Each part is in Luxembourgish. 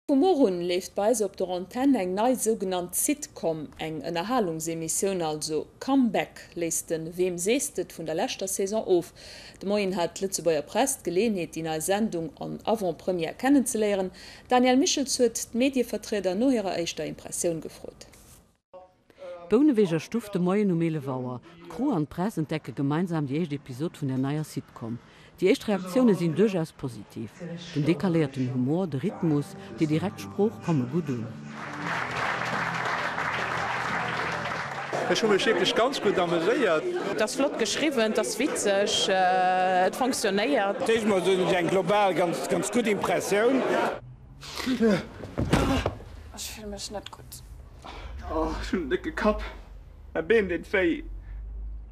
Vu muer un leeft bei eis op der Antenn eng nei sougenannt Sitcom, eng Ënnerhalungsemissioun also. Comeback léisst de Weem sees de et vun der leschter Saison of. De Moien hat d'Lëtzebuerger Press d'Geleeënheet déi nei Sendung en Avant-première kennenzeléieren. D'Danièle Michels huet d'Medievertrieder no hirer éischter Impressioun gefrot. D'Bouneweger Stuff de Moien um 11 Auer. D'Crew an d'Press entdecke gemeinsam déi éischt Episod vun der neier Sitcom. Déi éischt Reaktioune sinn duerchaus positiv. Den decaléierten Humor, de Rhythmus, déi direkt Sprooch komme gutt un. Ech hu mech wierklech ganz gutt ameséiert. Et ass flott geschriwwen, et ass witzeg, et fonctionnéiert. D'éischt mol soen ech eng global ganz ganz gutt Impressioun. Ech fille mech net gutt. Oh, ech hunn en décke Kapp. Mäi Been deet wéi.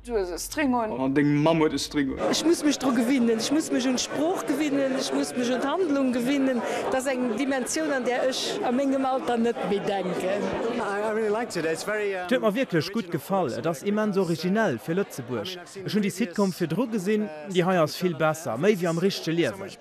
Du hues e String un. An deng Mamm huet e String un. Ech muss mech dru gewinnen. Ech muss mech un d'Sprooch gewinnen. Ech muss mech un d'Handlung gewinnen. Et ass eng Dimensioun, an där ech a mengem Alter net méi denken. Et huet mer wierklech gutt gefall. Et ass immens originell fir Lëtzebuerg. Ech hunn déi Sitcom virdru gesinn, déi hei ass vill besser, méi wéi am richtege Liewen. Et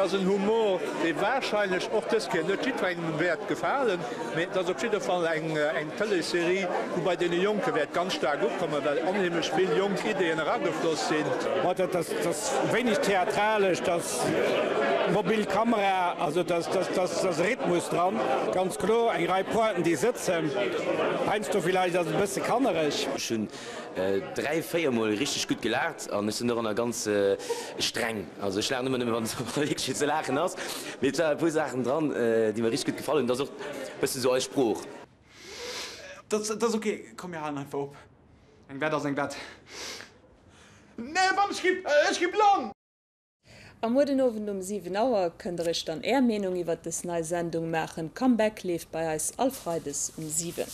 ass en Humor, dee warscheinlech och dës Kéier net jiddwerengem wäert gefalen, mee et ass op jidde Fall eng Tëleesserie, wou bei deene Jonke wäert ganz staark ukommen, well onheemlech vill jonk Ideeën eragefloss sinn. Dat ass wéineg theatralesch, dat ass mobil Kamera, also dat ass e Rhythmus dran, ganz kloer, eng Rei Pointen, déi sëtzen. Heiansdo villäicht ass et e bësse kannereg. Ech hunn 3, 4 mol richteg gutt gelaacht an ech sinn doranner ganz streng. Also ech laachen ëmmer nëmme wann et wierklech fir ze laachen ass. Mee et waren e puer Saachen dran, déi mer richteg gutt gefall hunn. Et ass och e bëssen esou eis Sprooch. Dat ass ok, komm mir halen einfach op. Eng Wett ass eng Wett. Nee, wann ech gi, ech gi blann! A muer den Owend um 7 Auer kënnt der iech dann är Meenung iwwert des nei Sendung maachen. Comeback leeft bei eis all Freides um 7.